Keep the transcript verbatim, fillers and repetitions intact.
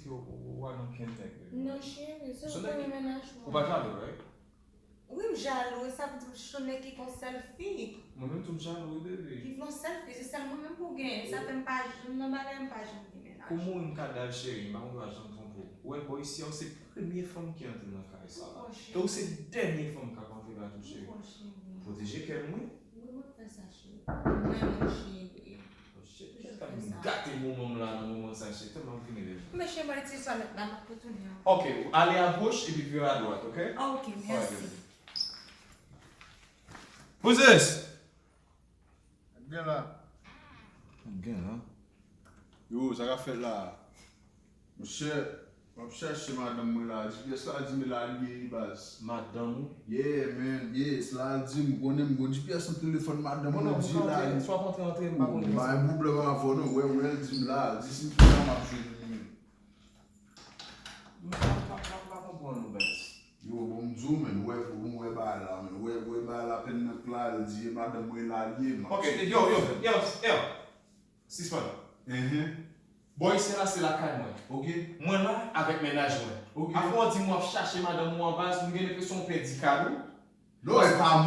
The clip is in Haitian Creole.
Yo, ou pa nan kenn nèg, baby. Non, cheri, se ou ki renmen mennaj mwen. Ou pa jalou, right? Wi, m jalou, e sa vle di m chonne ki gon sèl fi. Mwen menm tou m jalou, wi, baby. Ki gon sèl fi, se sèl mwen menm pou gen. Sa fè m pa janm nan bagay, m pa janm gen mennaj. Kou mouri m ka dal, cheri, m pa gon dwa janm twonpe w. Ou wè, bò isi a, ou se premye fanm ki antre nan kay sa la. Bon, cheri. E ou se dènye fanm k ap antre la tou, cheri. Bon, cheri. Pwoteje kè m, wi. Wi, mwen fè sa, cheri. Mwen, mon cheri. Shit, kèt ap gate moman m la nan moman sa, shit, tèlman m vini deja. Men cheri, mwen ti swa nèt la, m ap retounen. Ok, ale a goch epi vire a dwat, ok? Ah, ok, mèsi. Who's this? Gen la. Gen la. Yo, sa k ap fèt la? Monchè, m ap chache madanm mwen la. G P S la di m la li ye wi baz. Madanm ou? Yeah, man, yes, la di m, konnen m gon G P S nan telefòn madanm mwen, di la li. Swa kontre antre m pa konn. Pa gen pwoblèm avè w non, wè, wè, l di m la, di si m fè la m ap jwenn li. M pa, m pa, m pa, m pa konprann ou, baz. Yo, bon, m di w, men, wè, pou m wè bagay la, men, wè, wè bagay la, penn nan k la, l di, e madanm mwen la li ye, m ap Ok, cheke. Yo, yo, yo, yo. Sispann. Enhen. Bò isi la se lakay mwen. Ok. Mwen la avèk mennaj mwen. Ok. Afè w di m w ap chache madanm ou an baz, m gen lenpresyon w pèdi kad ou. Non, e pa